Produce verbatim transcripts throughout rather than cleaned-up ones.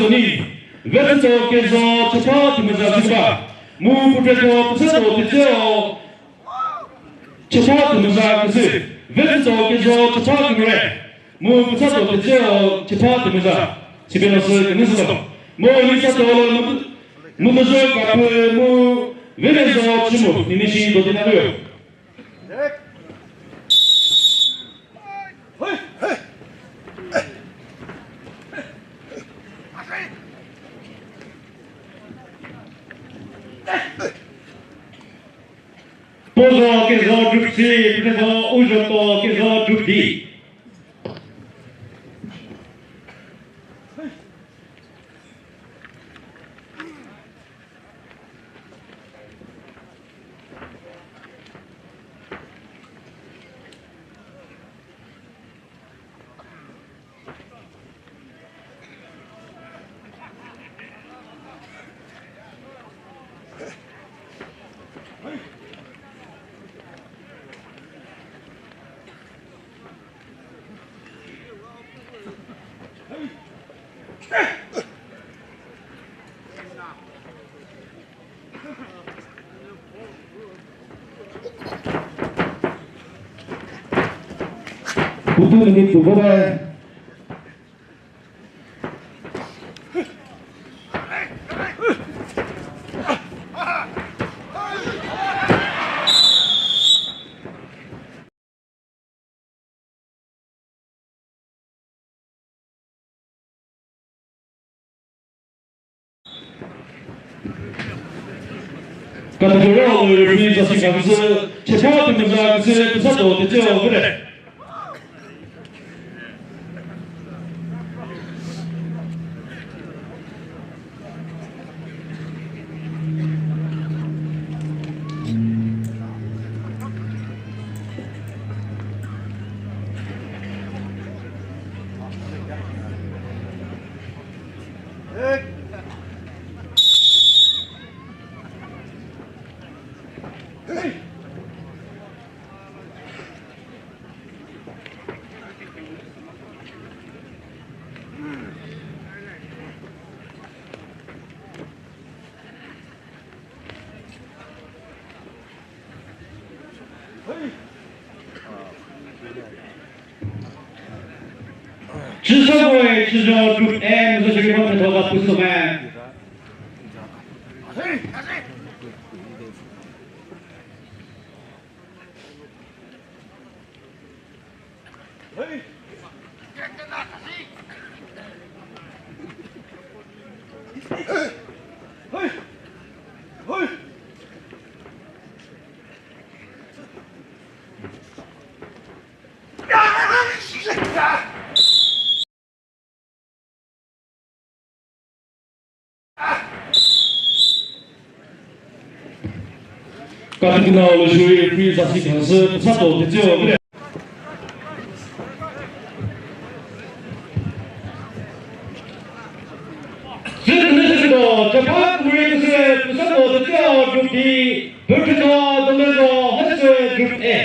Ni, Vetsüto Kezo chepha tümüza küba. Mu puteko püsato tetseo chepha tümüza küsü. Vetsüto Kezo chepha kümüre. Mu püsato tetseo chepha tümüza. Sibeno sü künüsüto. Mu ni sato lo mu, mu müzo kapü mu venezo chimu. Ninishi dotina lüyo. Pozo Kezo group C, Pozo Ujoto Kezo group D. Kutu minute bu bye. Category referee za sika küsü, chepha tümüza küsü, küsa to tetseo küre. Chüsomoi, chüjo group M, zo shiri mo phetho ka pusome. Katikina lo shuri free sasi khansi sato tetseo bile. Sisi sisi do, Japan Marine se sato tetseo group D, Burkina Faso hase group A.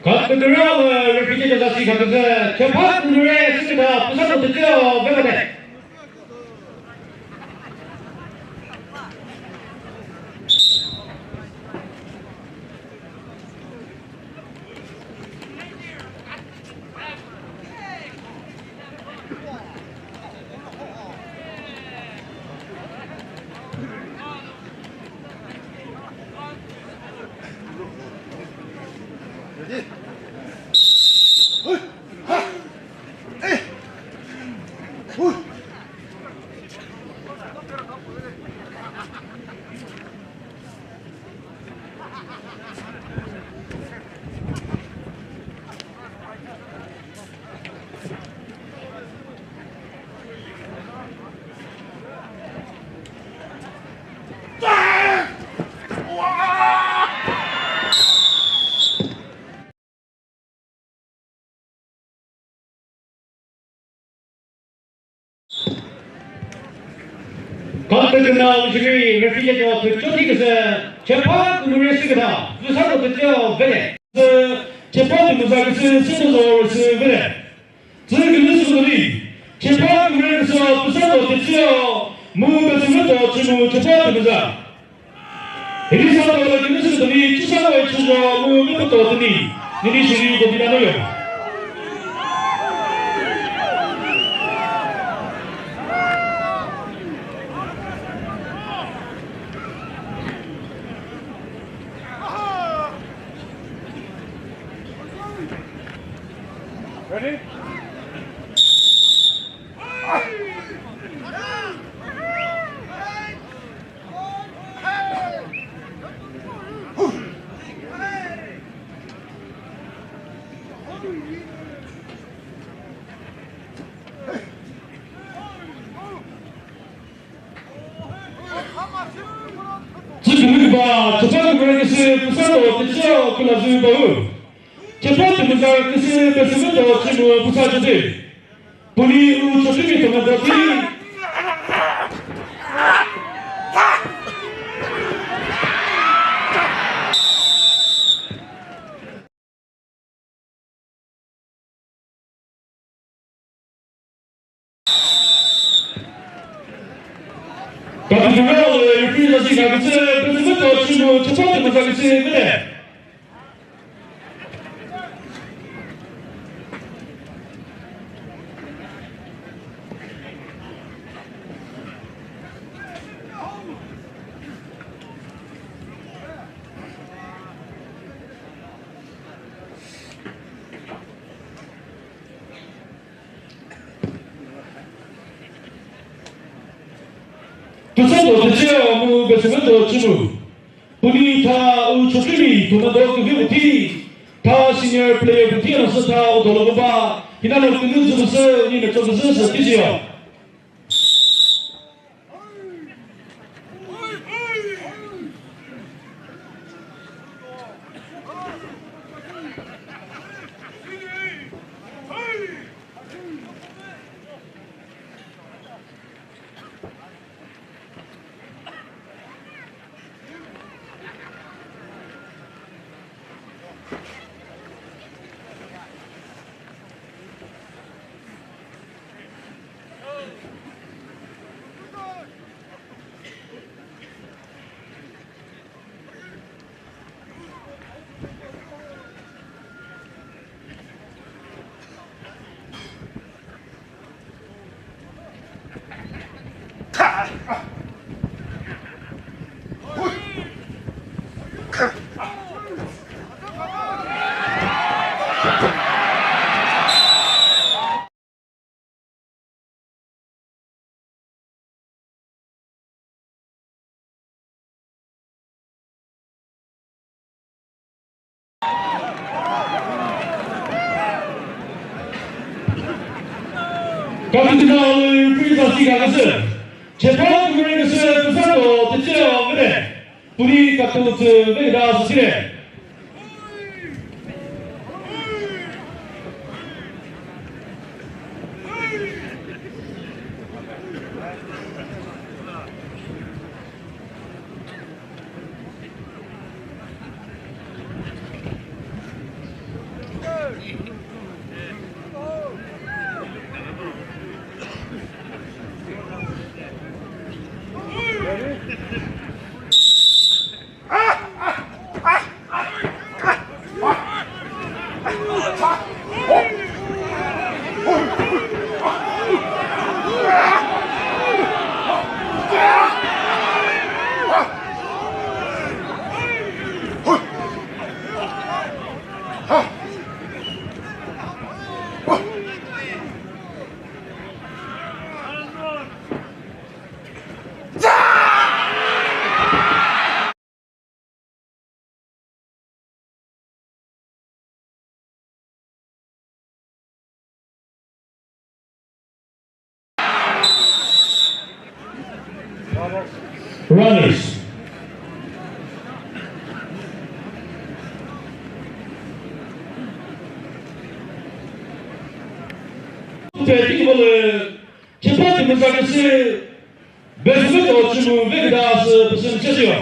Kha kütüra, uh, referee ce za shi kha küzü, Japan Marine sü kha püsa ko tütüo bebane. Kha tüküna ujüri referee yo thücho thi küsü, chepha kümüre sü kütha, püsa do tütüyo vele. Chepha kümüza küsü, sü do zor sü vele. Tsü kümüsü do ni, chepha kümüre küsü, püsa do tütüyo, mu be sü do chü mu chepha kümüza. Hini sa tawla kini sü tani chisa wa chuzo mu mi pato tani. Nini shiri ko dinanoyo. Ready? Tsükümüba, tsükümüba küsü, küsü, küsü, küsü, küsü, küsü, Chepha tümüza küsü püsümüto chümu püsa chütü. Puni u chotümi tümüza phi. Kapitüro, European League küsü, püsümüto chümu, chepha tümüza küsü, küsü. Küsü do tücheo mu besümüto chümu. Puni tha u chokimi thüma do küvi uthi. Tha senior player uthi anasü tha u dolo ba. Hinalo künü zübüsü ni mecho zübüsü tücheo. Kapitüna alü püri tasi kakasü. Chepha kümüre küsü püsa do tücheo müre. Puni kapitüna tü veda sasire. Pe tiki bole, chipa ti mesa kesi, besu to chimu vekida se pesen sesio.